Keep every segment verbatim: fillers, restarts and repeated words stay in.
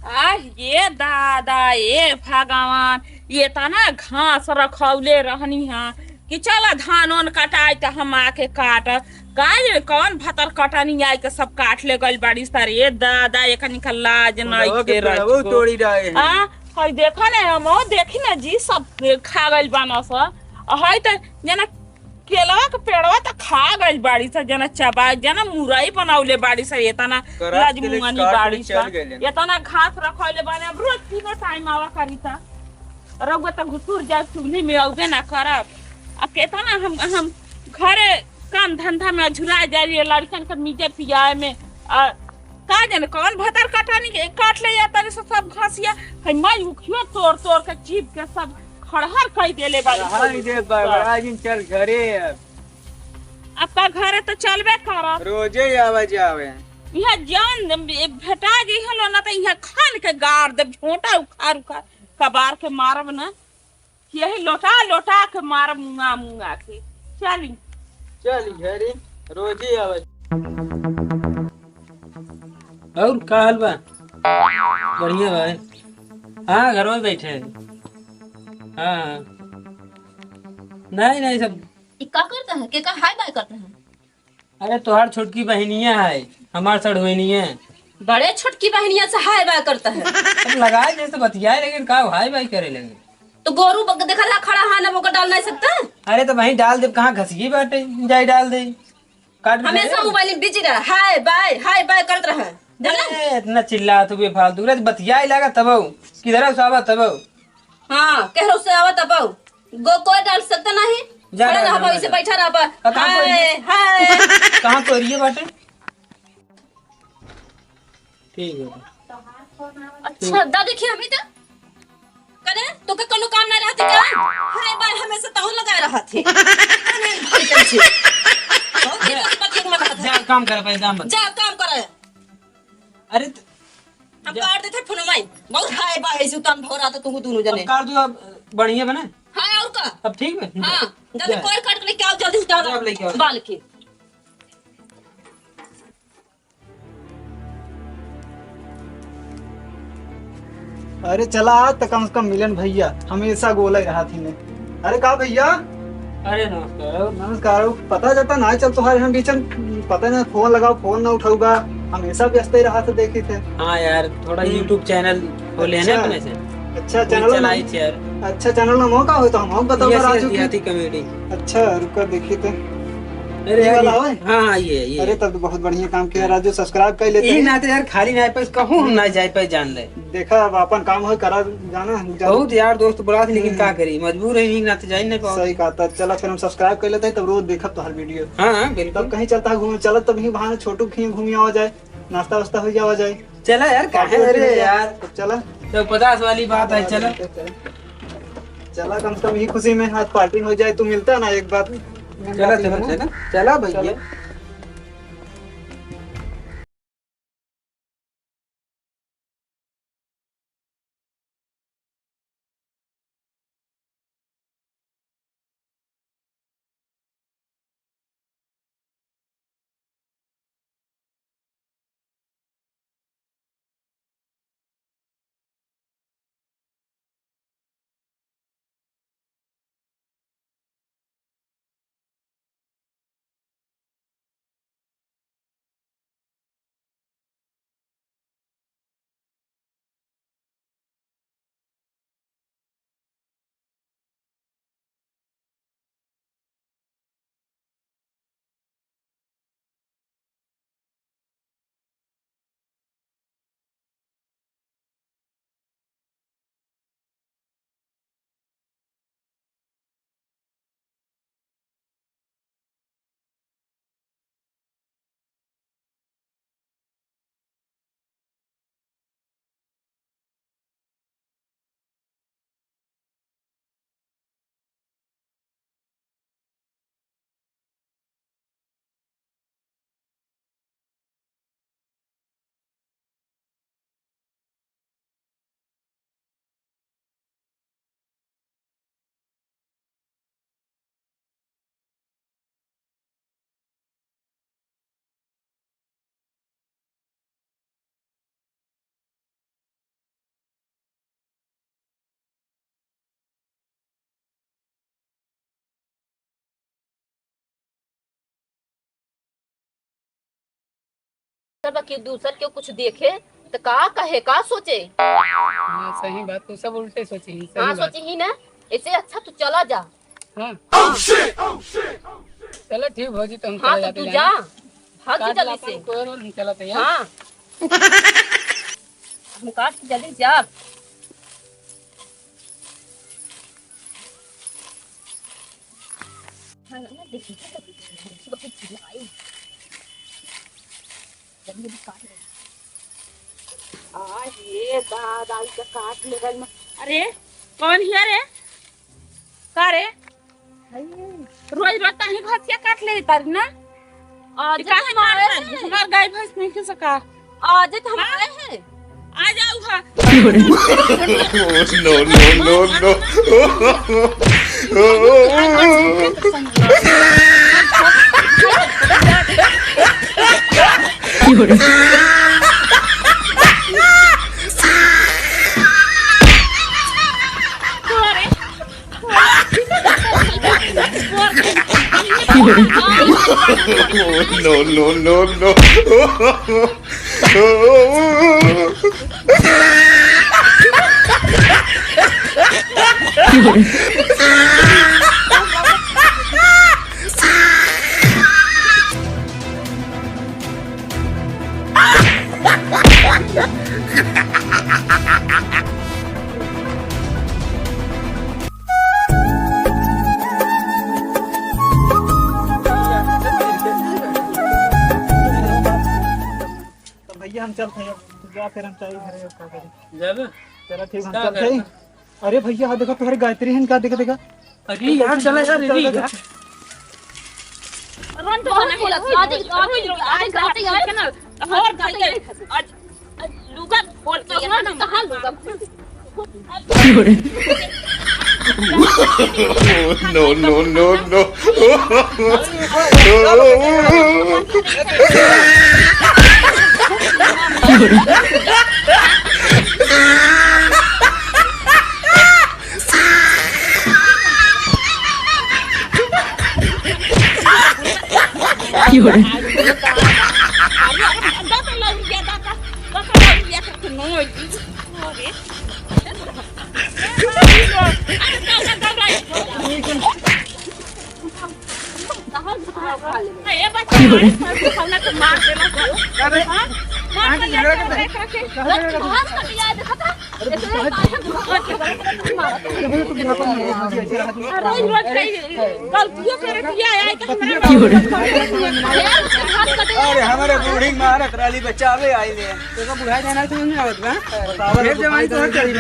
आह, ये दादा, ये भगवान, ये तना घास रखौले रहनी है कि चला धान ओन कटाई त हम आके काटब। का जाने कौन भतर कटनी आई के सब काट ले गइल बाड़ी सर। ये दादा, एकनी का लाज बुढ़वा के नइखे पेड़वो रजको। तोड़ी रहे हैं। आ, हई देखा ने, हम देखी ना जी, सब खा गइल बाना स। हई त जना केलवा के पेड़वा त खा गइल बाड़ी स, जना चबा, जना मुरई बनौले बाड़ी स, एतना करत के लिए लजमुआनी काट के बाड़ी स, चल गइले ना। एतना घास रखौले बाने। अब रोज तीनों टाइम आवा करी स, रउआ त घुसुर जाए चूल्ही में, अउबे ना करब। अब केतना हम, हम घरे काम धंधा में अझुरा जाए, लड़कन के मीजे पियाए में, आ, का जाने कौन भतर कटानी के काट ले जाता रे सब घासिया। है माई उखियो तोड़ तोड़ के चीप के सब खड़हर कई देले बाड़ी। हाय रे बड़बड़ा जिन, चल घरे अब। आपका घरे तो चलबे करब। रोजे आवे जावे। यहाँ जौन भेटा गई हलो ना, तो यहाँ खान के गाड़ देब, झोंटा उखाड़ उखाड़ कबार के मारब ना। यही लोटा लोटा के मारब, मुआ मुआ के। चली। चली घरे, रोजे आवे। और का हाल बा? बढ़िया बा। हाँ, घर में बैठे हैं। हाँ, हाँ। नहीं, नहीं, सब। ई का करता है? के का हाय बाय करता है? अरे, तोहार छोटकी बहिनिया है, हमार सड़ुआइनिया। बड़े छोटकी बहिनिया से हाय बाय करता है। अब लगाए जैसे बतियाए, लेकिन का हाय बाय करे लगे? तो गोरू बग-, देखा था खड़ा है ना, ओकर डाल नहीं सकता? अरे, तो वहीं डाल दे, कहाँ घसिए बाटे, जाए डाल दे। काट दे। हमेशा मोबाइल में बिजी रहा, हाय बाय, हाय बाय करत रहा। जाना? ए, इतना चिल्ला तू बेफालतू। रे, बतियाए लागा तबौ। किधर से आवा तबौ? हाँ, केहरो से आवा तबौ। गो कोई डाल सकता नहीं। जा, खड़ा जा, रहा जा, बा, जा, इसे जा। बैठा रहा बा। आ, कहाँ कोई हाय, है? हाय। कहाँ कोई रही है बाटे? ठीक है। अच्छा, दादी, खिया हमें तो। करे, तोके कोनो काम ना रहत का? हाय बाय हमेशा तहु लगा रहत है। अरे भाई, कैसे? बहुत दिन बाद पति एक मन रहत है। जा, काम कर, पहले काम बता। जा, काम करे। अरे त-, हम जा। काट देते फोन माई। बहुत हाय बाय ऐसे उतान भौरा तो तुम दोनों जने। अब काट दो, अब बढ़िया बने। हाँ, और का? अब ठीक बा? हाँ, जल्दी जा। कोई काट के लेके आओ, जल्दी उतारो। जा, अब लेके आओ। बाल के। अरे चला आज त कम से कम मिलन भैया, हमेशा गोले रहा थी ने। अरे का भैया? अरे नमस्कार। नमस्कार। पता चलता ना चल तोहार हम बीचन, पता ना फोन लगाओ, फोन ना उठाऊ बा, हमेशा व्यस्त ही रहा था देखी थे। हाँ यार, थोड़ा हम्म। YouTube चैनल खोले हैं ना अच्छा। अपने से। अच्छा वही चैनल चलाई नाम, थी यार। अच्छा चैनल नाम हो का हो तो हम हम बताओ यस, यस, राजू की। देहाती कॉमेडी। अच्छा रुका देखी थे। अरे ये यार, वाला ये, हो? हाँ, हाँ, ये, ये। अरे तब तो बहुत बढ़िया काम किया राजू, सब्सक्राइब कर लेते यही हैं। नाते यार खाली ना पाए, कहूँ हम ना जाए पाए जान ले। देखा अब अपन काम हो करा जाना, जाना। बहुत यार दोस्त बुला थे, लेकिन हम्म। का करी, मजबूर है, यही नाते जा ही नहीं पाओ। सही कहा था। चला फिर हम सब्सक्राइब कर लेते हैं, तब रोज देखब तो हर वीडियो। हाँ, हाँ, बिल्कुल। तब कहीं चलता है घूमे, चलत तब ही बहाने छोटू कहीं घूमी आवा जाए, नाश्ता वास्ता हो जावा जाए। चला यार, काहे पार्टी वार्टी अरे हो जाए। यार। तब चला। तो पचास वाली बात है, चला। चला, कम से कम यही खुशी में आज पार्टी हो जाए, तू मिलता ना एक बार। चला, चला, चला। चला भैया। चला। डॉक्टर बा कि दूसर के कुछ देखे, त का कहे, का सोचे? हाँ, सही बात, तू सब उल्टे सोची ही, सही हाँ, बात। सोची ही ना, ऐसे अच्छा तू चला जा। हाँ। चलो ठीक भौजी, तो हम हाँ, चला तो जाते तू हैं। जा, भाग काट जल्दी ला से। अपन कोयर और हम चलते हैं। हाँ। हम काट के जल्दी जा। आ, ये दादा, ई का काट ले गइल म-, अरे, कौन हिया रे? का रे? रोज रोज तनी घसिया काट ले तारी ना? आज ई काहे हमारे काट हैं। हमार गाय भैंस नहीं खा सका। आज तो हमारे हैं। आ जाऊ हा। No, no, no, no। No, no, no, no। तो भैया हम चलत हई, अब तू जा, फिर हम चली घरे, अब का करी? जाबे? चला ठीक, हम का चलत हई। करबे? अरे भैया, हाँ देखा, तोहरे गायत्री हन का, देखा, देखा। अरे यार, चला यार, चला, चला, चला। रन तो नहीं बोलत, आज, आज, आज रात यार के ना, और खाई के, आज, आज लुगा खोल के यहाँ ना, कहाँ लुगा खोल? No, no, no, no। अरे हमारे बूढ़ी मारत रहली, बचावे आइले। तो बुढ़ा जाना तो नहीं आवत बा। फिर जवानी तो हट जाई।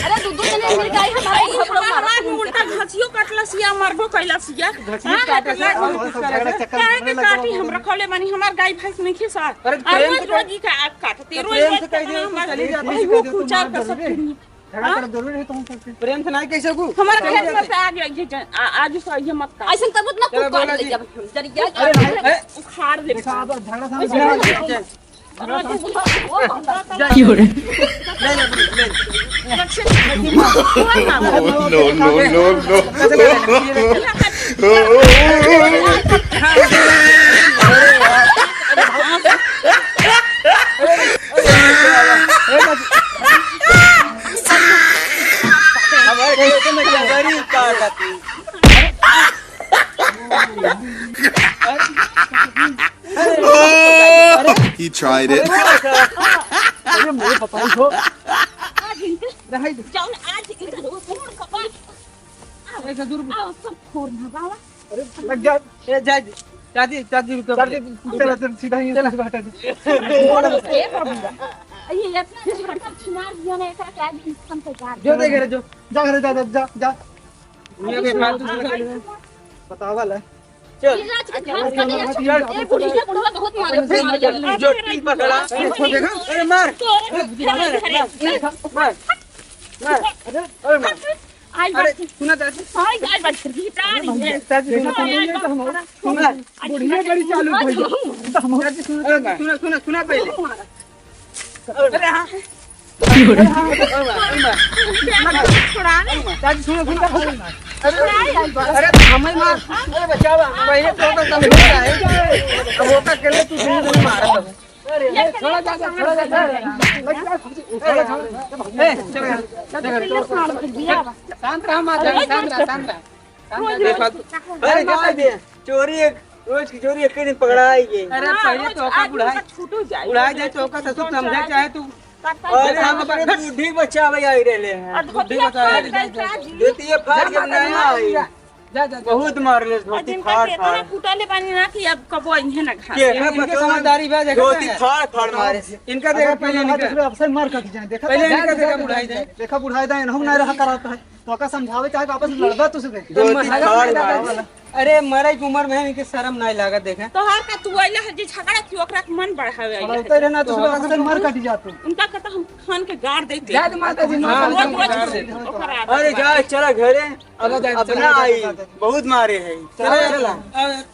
अरे दू दू जने मिल गई हमारे, हमारा उल्टा घसियो कटलस या मरबो कैलस या। घसियो हाँ, काटे से मतलब, और सब झगड़ा चक्कर काहे में के लगा काटी हुआ। हम रखले बानी, हमार गाय भैंस नहीं खिसा। अरे और प्रेम रोज से रोज ही का आग काटते, तो रोज प्रेम रोज से कह दियो, तू चली जा, भाई, तू वो कह दियो, तू पूछा मार कर दे। सब झगड़ा हाँ? करब जरूरी है तो हम सबके। प्रेम से नहीं कह सकू। हमारे चली खेत में जाते। से आग लगी है, आ-, आज से ये मत काट। ऐसन करबो तो ना चलो, तू काट बोला ले जी। जब हम जरिया अरे, अरे, उखाड़ दे। देखा, अब झगड़ा समझ में आ गया। की हो रे? ले, ले, ले, ले। No, no, no, no। हमारे खेत में क्या गरीब का आदमी। Oh, he tried it। अरे मेरे पपाई को। आज इनके रहाई दे। जाओ ना, आज इनका वो फोड़ खपा। ऐसा दूर आओ, सब फोड़ ना बाबा। अरे लग जा। ए, जा, जा दे, जा दे, रुक जा। जा दे, चला, चला, सीधा ही चला। हटा दे। ए बाबा, ये इतना से भड़कम छिनार दिया ना, एकरा क्या भी हम तो जा। जो दे घरे, जो। जा घरे, जा, जा, जा, जा। ये भी फालतू की गाड़ी है। बतावा ले। चल। ये रात के घास काटे, चल। ये बुढ़िया, बुढ़वा बहुत मारे, बहुत मारे। जो टीन पकड़ा। इसको देखा? अरे मार। मार, मार, मार। मार। अरे मार। आई अरे बात। सुना दादी। आई, आई बात। दादी, सुना, सुना, सुना, सुना। बुढ़िया बड़ी चालू भई। दादी, सुना, अरे मार। सुना, सुना, सुना पहले। अरे हाँ। दादी, सुनो, सुनो। अरे, अरे, हमें मार। अरे, बचावा। पहले तो होता तब होता है। अब होता अकेले तू सुन, सुन मारा तब। अरे, छोड़ा जा, जा, छोड़ा जा, जा। ए, चल, चल, चल। शांत रहा, माँ जान, शांत रहा, शांत रहा। शांत रहा। देखो, अरे, जाए दे। चोरी एक, रोज की चोरी एक ही दिन पकड़ाई गई। अरे, हाँ, पहले रोज तो ओका आज बुढ़ाई, उनका छूटो जाए। बुढ़ाई जाए तो ओका ससुर समझे चाहे तू। अरे, देखा हम तो अपने बुढ़ी बचावे आई रहले हैं। और बुढ़ी धोतिया बचावे फाड़ आई रहले हैं। गई। धोतिया फाड़ के जा, नया आई। जा, जा, जा। बहुत मारले और धोती जिनका फाड़ के इतना फाड़। कूटले बानी ना कि अब कबो इन्हें ना घास। के इनके पता समझदारी बा, देखा धोती है। फाड़ फाड़ मारे। इनका देखा अगर पहले पहले इनका। दूसरे अफसर मार कर जाए, देखा पहले तो इनका देखा बुढ़ाई दे। देखा बुढ़ाई दे, इनहू ना रहा कराता है। तो का समझावे चाहे तो आपस में लड़बा तुझसे। धोती फाड़ मारे। अरे मरे की उम्र में इनके शर्म नहीं लागत, देखा। तोहार का तू आइला है जे झगड़ा की ओकरा के मन बढ़ावे आइला है। लड़ते रहना तो अफसर मार काटी जाते। उनका कहता हम खान के गाड़ देते। जा दे माता जी, हाँ, माता जी, रोज रोज गाड़ देते। ओकरा अरे जा, चला घरे। अब, अब ना आई, बहुत मारे है। चला, चला। अब